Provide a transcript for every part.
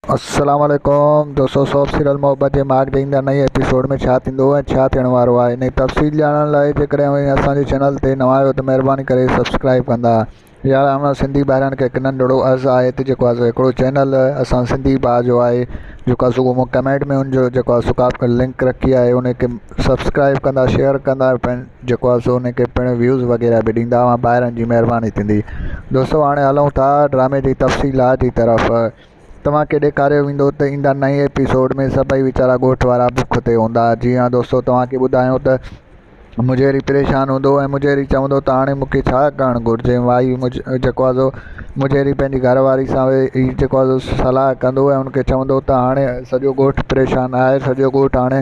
السلام عليڪم دوستو سوپ سيريل محبت جي ماڳ جي ايندڙ نئين ايپيسوڊ ۾ ڇا ٿيندو ۽ ڇا ٿيڻ وارو آهي انهي تفصيل ڄاڻڻ لاء جيڪڏهن اوهين اسان جي چينل تي نوان آهيو ته مهرباني ڪري سبسڪرائب ڪندا. يار اوهان سنڌي ڀائرن کي هڪ ننڍڙو عرض آهي ته جيڪو آهي سو هڪڙو چينل اسان سنڌي ڀاء جو آهي جيڪو آهي سو مون ڪمينٽ ۾ ان جو جيڪو آهي سو لنڪ رکي آهي ان کي سبسڪرائب ڪندا شيئر ڪندا جيڪو آهي سو ان کي پڻ ويوز وغيره به ڏيندا اوهان ڀائرن جي مهرباني ٿيندي. دوستو هاڻي هلون ٿا ڊرامي جي تفصيلات جي طرف. توهان کي ڏيکاريو ويندو ته ايندڙ نئين ايپيسوڊ ۾ سڀئي ويچارا ڳوٺ وارا بک تي هوندا. جي ها دوستو توهان کي ٻڌايون ته مجيري پريشان هوندو ۽ مجيري چوندو ته هاڻي مون کي ڇا ڪرڻ گهرجي مائي جيڪو آهي سو مجيري پنهنجي گهر واري سان ويهي جيڪو آهي سو صلاح ڪندو ۽ ان کي چوندو ته هاڻي سڄو ڳوٺ پريشان آهي سڄو ڳوٺ هاڻي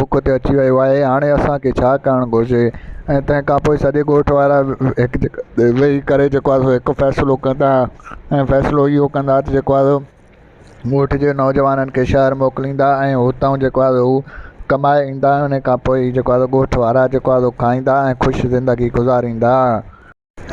بک تي اچي ويو آهي هاڻي اسان کي ڇا ڪرڻ گهرجي ۽ تنهن کان پوء سڄي ڳوٺ وارا هڪ ويهي ڪري جيڪو آهي سو هڪ فيصلو ڪندا ۽ فيصلو اهو ڪندا ته جيڪو آهي سو ڳوٺ جي نوجوانن کي شهر موڪليندا ۽ هتان جيڪو آهي هو ڪمائي ايندا ان کان پوء جيڪو آهي ڳوٺ وارا جيڪو آهي سو کائيندا ۽ خوش زندگي گذاريندا.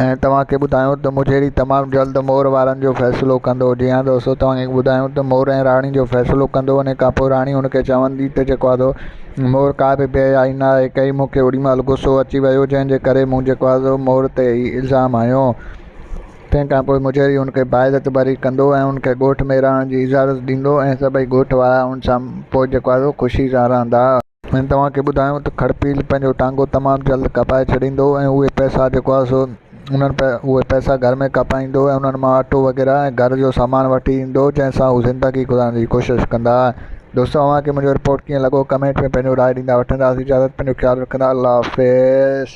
۽ توهان کي ٻڌايون ته مجيري تمام جلد مور وارن جو فيصلو ڪندو. جي ها دوستو توهان کي ٻڌايون ته مور ۽ راڻي جو فيصلو ڪندو ان کان پوء راڻي هن کي چوندي ته جيڪو آهي سو مور ڪا به بي حيائي نه آهي ڪئي مون کي اوڏي مهل غصو اچي ويو جنهن جي ڪري مون جيڪو آهي سو مور تي هي الزام هنيو تنهن کان پوء مجيري هن کي باعزت بري ڪندو ۽ هن کي ڳوٺ ۾ رهڻ جي اجازت ڏيندو ۽ سڀئي ڳوٺ وارا هن سان پوء جيڪو آهي سو خوشي سان رهندا. ۽ توهان کي ٻڌايون ته کڙپيل پنهنجو ٽانگو تمام جلد کپائي ڇڏيندو ۽ اهي پئسا جيڪو آهي سو انهن اهي پئسا گهر ۾ کپائيندو ۽ انهن مان اٽو وغيره ۽ گهر جو سامان وٺي ايندو جنهن سان هو زندگي گذارڻ جي ڪوشش ڪندا. دوستو اوهان کي منهنجو رپورٽ ڪيئن لڳو ڪمينٽ ۾ پنهنجو راء ڏيندا وٺنداسين اجازت پنهنجو خيال رکندا الله حافظ.